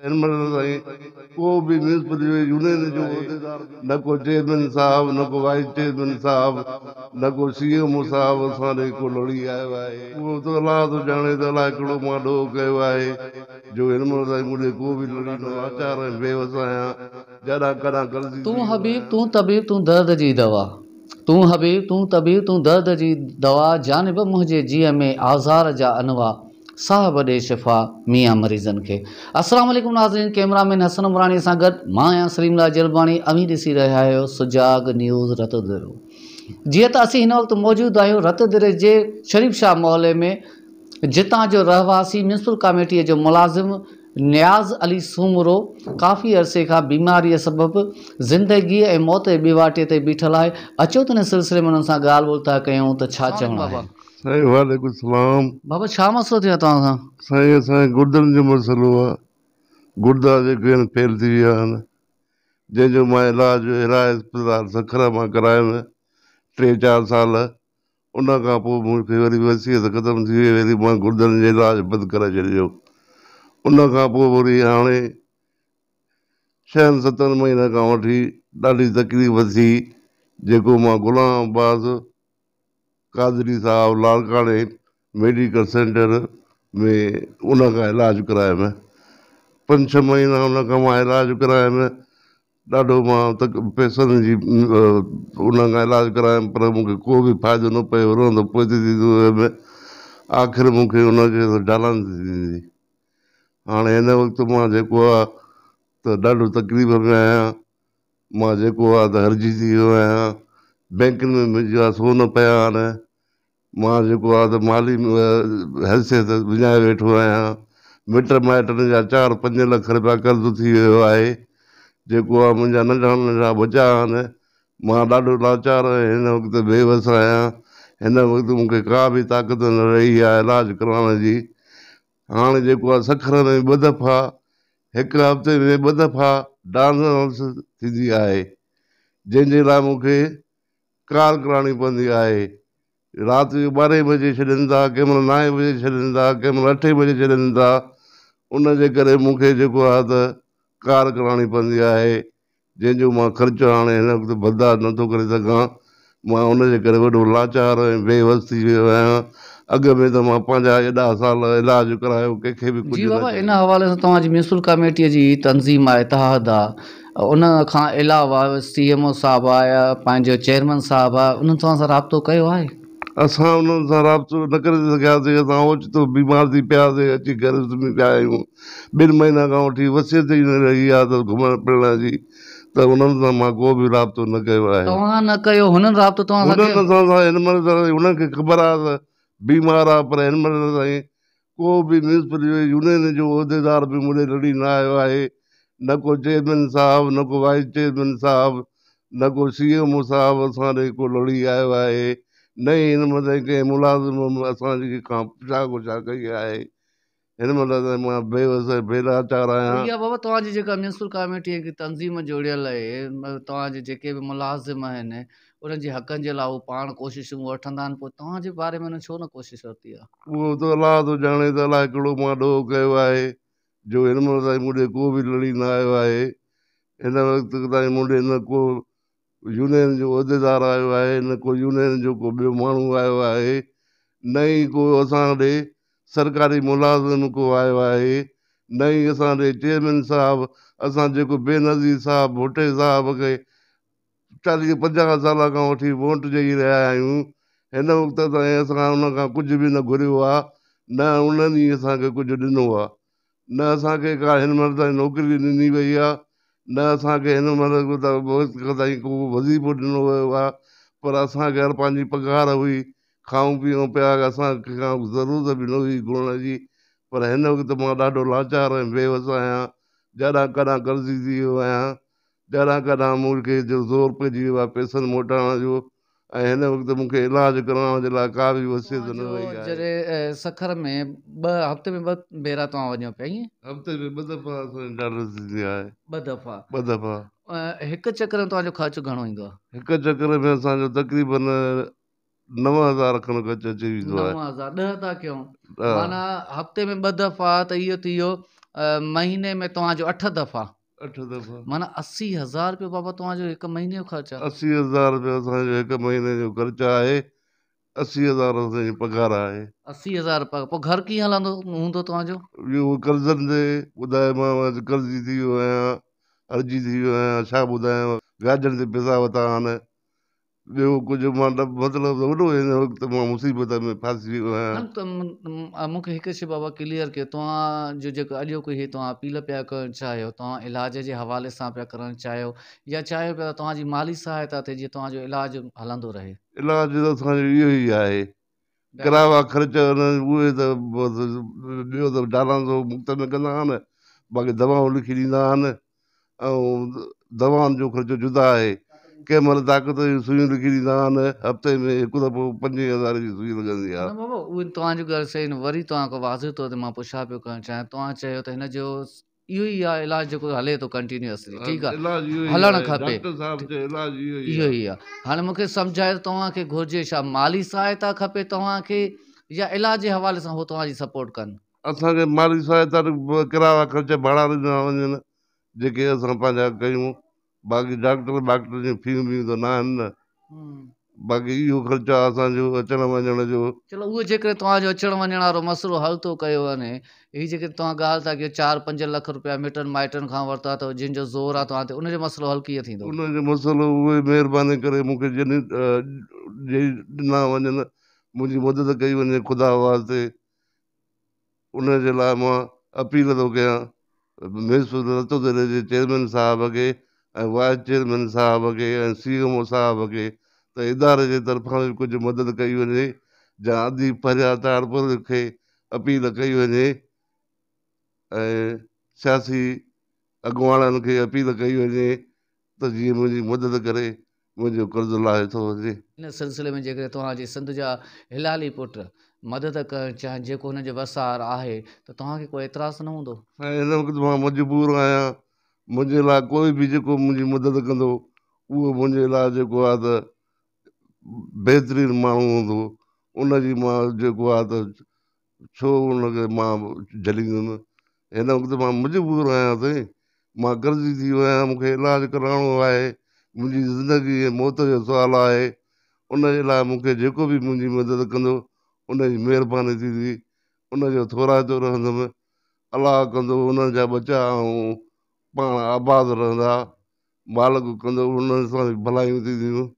هن مهل تائين ڪو به ميونسپل يونين جو عهديدار نه ڪو چيئرمين صاحب نه ڪو وائيس چيئرمين صاحب نه ڪو سي ايم او صاحب اسان ڏي ڪو لڙي آيو آهي. اهو ته الله ٿو ڄاڻي ته الائي ڪهڙو مان ڏوهه ڪيو آهي جو هن مهل تائين مون ڏي ڪو به لڙي نه لاچار ۽ بيوس آهيان جڏهن ڪڏهن قرضي ٿي تون ويو حبيب آهيان. تون طبيب تون درد جي دوا تون حبيب تون طبيب تون درد جي دوا جانب منهنجي جيء ۾ آزار جا انواع صاحب ڏي شفا ميان مريضن کي. السلام عليڪم ناظرين ڪيمرا مين حسن عمراڻي سان گڏ مان آهيان سليم الله جلباڻي اوهين ڏسي رهيا آهيو سجاڳ نيوز رتوديرو جيئن ته اسين هن وقت موجود آهيون رتوديري جي شريف شاهه محلي ۾ جتان جو رهواسي ميونسپل ڪاميٽي جو ملازم نياز علي سومرو ڪافي عرصي کان بيماري سبب زندگي ۽ موت جي ٻي واٽي تي بيٺل آهي اچو ته ان سلسلي ۾ انهن سان ڳالهه ٻولهه ٿا ڪيون ته ڇا چوڻ آهي. سائين وعليڪم السلام. بابا ڇا مسئلو ٿيو آهي توهان سان؟ سائين اسان کي گردن جو مسئلو آهي گردا جيڪي آهن فيل ٿي ويا آهن جنهن جو مان علاج هيرا اسپتال سکر مان ڪرايم ٽي چار سال ان کان پوء مون کي وري وصيت ختم ٿي وئي وري مان گردن جو علاج بند ڪرائي ڇڏيو ان کان پوء وري هاڻي ڇهن ستن مهينن کان وٺي ڏاڍي تڪليف ٿي جيڪو مان غلام عباس قادري صاحب لاڙڪاڻي ميڊيڪل سينٽر ۾ ان کان علاج ڪرايم پنج ڇهه مهينا ان کان مان علاج ڪرايم ڏاڍو مان تڪ پئسن جي ان کان علاج ڪرايم پر مون کي ڪو به فائدو نه پيو رهندو پوئتي ٿيندو ويم آخر مون کي ان کي ڊائلاسس ٿيندي هاڻي هن وقت مان جيڪو آهي ته ڏاڍو تڪليف ۾ آهيان مان جيڪو آ ته هرجي ٿي ويو آهيان، بئنڪن ۾ منهنجا سون پيا آهن، مان جيڪو آ ته مالي حيثيت وڃائي ويٺو آهيان، مٽ مائٽن جا چار پنج لک رپيا قرض ٿي ويو آهي، جيڪو آ منهنجا ننڍا ننڍا ٻچا آهن، مان ڏاڍو لاچار ۽ هن وقت بي وس آهيان، هن وقت مون کي ڪا به طاقت نه رهي آهي علاج ڪرائڻ جي، هاڻي جيڪو آ سکر ۾ ٻه دفعا هڪ هفتي ۾ ٻه دفعا ڊائلاسس ٿيندي آهي جنهن جي لاء مون کي ڪال ڪرائڻي پوندي آهي رات جو ٻارهين بجي ڇڏين ٿا ڪنهن مهل نائين بجي ڇڏين ٿا ڪنهن مهل اٺين بجي ڇڏين ٿا ان جي ڪري مون کي جيڪو آهي ته ڪار ڪرائڻي پوندي آهي جنهن جو مان خرچ هاڻي هن وقت برداشت نه ٿو ڪري سگهان. مان ان جي ڪري وڏو لاچار ۽ بي وس ٿي ويو آهيان. اڳ ۾ ته مان پنهنجا ايڏا سال علاج ڪرايو ڪنهن کي به جي ڪجهه نه بابا ان چيو. حوالي سان توهان جي ميونسپل ڪاميٽيء جي تنظيم آهي اتحاد آ ان کان علاوه سي ايم او صاحب آ يا پنهنجو چيئرمين صاحب آ انهن توهان سان رابطو ڪيو آهي؟ اسان انهن سان رابطو نه ڪري سگهياسين اسان اوچتو بيمار ٿي پياسين اچي گهر سمهي پيا آهيون ٻن مهينن کان وٺي وصيت ئي نه رهي آهي ته گهمڻ ڦرڻ جي ته انهن سان مان ڪو به رابطو نه ڪيو آهي. توهان نه ڪيو هنن رابطو توهان سان هنن ڪيو؟ اسان سان هن مهل تائين انهن کي خبر آهي ته بيمار آهي پر هن مهل تائين ڪو به ميونسپل يونين جو عهديدار به مون ڏي لڙي نه آيو آهي نه ڪو چيئرمين صاحب نه ڪو وائيس چيئرمين صاحب نه ڪو سي ايم او صاحب اسان ڏي ڪو لڙي آيو آهي نه ئي هن مهل تائين ڪنهن ملازم اسان جي کان پڇا ڳڇا ڪئي آهي هن مهل تائين مان بي وس ۽ بي لاچار آهيان. اها بابا توهان جي جيڪا ميونسپل ڪاميٽي هڪ تنظيم جوڙيل آهي توهان جي جيڪي به ملازم آهن انهن جي حقن جي لاء هو پاڻ ڪوششون وٺندا آهن پوء توهان جي باري ۾ انهن ڇو نه ڪوشش ورتي آهي؟ اهو ته الله ٿو ڄاڻي ته الائي ڪهڙو مان ڏوهه ڪيو آهي جو هن مهل تائين مون ڏي ڪو به لڙي نه آيو آهي. هن وقت تائين مون ڏي نه ڪو يونين جو عهديدار آيو آهي نه ڪو يونين جو ڪو ٻيو ماڻهو آيو آهي نه ئي ڪو اسان ڏي سرڪاري ملازم ڪو آيو آهي نه ئي اسان ڏي چيئرمين صاحب اسان جيڪو بينظير صاحب ڀٽي صاحب کي چاليهه پنجاهه سال کان وٺي ووٽ ڏئي رهيا آهيون هن وقت تائين اسان ان کان ڪجهه به نه گهريو آهي نه انهن ئي اسان کي ڪجهه ڏنو آهي نه اسان کي ڪا هن مهل تائين نوڪري ڏني وئي آهي نه اسان کي هن مهل تائين ڪو وظيفو ڏنو ويو آهي پر اسان کي هر پنهنجي پگهار هئي کائون پيئون پيا اسان کي ڪا ضرورت به نه هئي گهرڻ جي پر هن وقت مان ڏاڍو لاچار ۽ بي وس آهيان جڏهن ڪڏهن قرضي ٿي ويو آهيان ڪڏهن ڪڏهن مون کي جو زور پئجي ويو آهي پئسن موٽائڻ جو ۽ هن وقت مون کي علاج ڪرائڻ جي لاء ڪا به وصيت نه رهي آهي. جڏهن سکر ۾ ٻه هفتي ۾ ٻه ڀيرا توهان وڃو پيا ائين؟ هفتي ۾ ٻه دفعا اسان جي ڊائلسس ٿيندي آهي. ٻه دفعا. ٻه دفعا. هڪ چڪر ۾ توهان جو خرچ گهڻو ايندو آهي؟ هڪ چڪر ۾ اسان جو تقريبن 9000 کن خرچ اچي ويندو آهي. 9000 ڏهه ٿا ڪيون معنيٰ هفتي ۾ ٻه دفعا ته اهو ٿي ويو مهيني ۾ توهان جو 8 دفعا. 8 دفعا. معنيٰ 80,000 رپيو بابا توهان جو هڪ مهيني جو خرچ آهي. 80,000 رپيو اسان جو هڪ مهيني جو خرچ آهي. 80,000 اسان جي پگهار آهي. 80,000 پگهار، پوء گهر ڪيئن هلندو هوندو توهان جو؟ اهو قرضن تي ٻڌايومانو، قرضي ٿي ويو آهيان، عرضي ٿي ويو آهيان، ڇا ٻڌايانو، وياجن تي پئسا ورتا آهن، ٻيو ڪجهه مان مطلب ته وڏو هن وقت مان مصيبت ۾ ڦاسي ويو آهيان. نه ته مون کي هڪ شيء بابا ڪليئر ڪيو، توهان جو جيڪو اڄوڪو هي توهان اپيل پيا ڪرڻ چاهيو، توهان علاج جي حوالي سان پيا ڪرڻ چاهيو يا چاهيو پيا ته توهان جي مالي سهائتا ٿئي جيئن توهان جو علاج هلندو رهي؟ علاج ته اسان جو اهو ئي آهي، ڪراوا خرچ اهي ته بس ٻيو ته ڊالانسو مفت ۾ ڪندا آهن، باقي دوائون لکي ڏيندا آهن ۽ دوائن جو خرچو جدا آهي. ڪنهن مهل طاقت جون سوئيون لکي ڏيندا آهن، هفتي ۾ هڪ دفعو 5000 جي سوئي لڳندي آهي. نه بابا اهي توهان جون ڳالهيون صحيح آهن، وري توهان کان واضح طور تي مان پڇا پيو ڪرڻ چاهيان، توهان چيو ته هن جو اهو ئي آهي علاج جيڪو هلي ٿو ڪنٽينيوسلي، ٺيڪ آهي هلڻ کپي، ڊاڪٽر صاحب چيو علاج اهو ئي اهو ئي آهي. هاڻي مون کي سمجهايو ته توهان کي گهرجي ڇا، مالي سهائتا کپي توهان کي يا علاج جي حوالي سان هو توهان جي سپورٽ ڪن؟ اسان کي مالي سهائتا ڪرايا خرچ ڀاڙا ڏنا وڃن جيڪي اسان پنهنجا ڪيون، باقي ڊاڪٽر باڪٽر جون فيون بيون ته ناهن نه، باقي اهو خرچ آهي اسان جو اچڻ وڃڻ جو. چلو اهو جيڪڏهن توهان جو اچڻ وڃڻ وارو مسئلو حل ٿو ڪيو وڃي، هي جيڪي توهان ڳالهه ٿا ڪيو 4-5 لک روپيا مٽن مائٽن کان ورتا اٿو جن جو زور آهي توهان تي، ان جو مسئلو حل ڪيئن ٿيندو؟ ان جو مسئلو اهي مهرباني ڪري مون کي جن ڏنا وڃن، منهنجي مدد ڪئي وڃي خدا واسطي، ان جي لاء مان اپيل ٿو ڪيان ميونسپل رتوديري جي چيئرمين صاحب کي ۽ وائيس چيئرمين صاحب کي ۽ سي ايم او صاحب کي ته اداري جي طرفان به ڪجهه مدد ڪئي وڃي يا اديب فرياد ٽالپر کي اپيل ڪئي وڃي ۽ سياسي اڳواڻن کي اپيل ڪئي وڃي ته جيئن منهنجي مدد ڪري منهنجو قرض لاهي ٿو وڃي. ان سلسلي ۾ جيڪڏهن توهان جي سنڌ جا هلالي پٽ مدد ڪرڻ چاهين جيڪو هنن جي وس آهر آهي ته توهان کي ڪو اعتراض نه هوندو؟ سائين هن وقت مان مجبور آهيان، منهنجي لاء ڪوئي به جيڪو منهنجي مدد ڪندو اهو منهنجي لاء جيڪو آهي ته بهترين ماڻهو هوندو، ان جي مان جيڪو آهي ته ڇو ان کي مان جهليندم، هن وقت مان مجبور آهيان سائين، مان قرضي ٿي ويو آهيان، مون کي علاج ڪرائڻو آهي، منهنجي زندگي ۽ موت جو سوال آهي، ان جي لاء مون کي جيڪو به منهنجي مدد ڪندو ان جي مهرباني ٿيندي، ان جو ٿورائتو رهندم، الله ڪندو انهن جا ٻچا ۽ پاڻ آباد رهندا، مالڪ ڪندو انهن سان به ڀلايون ٿينديون.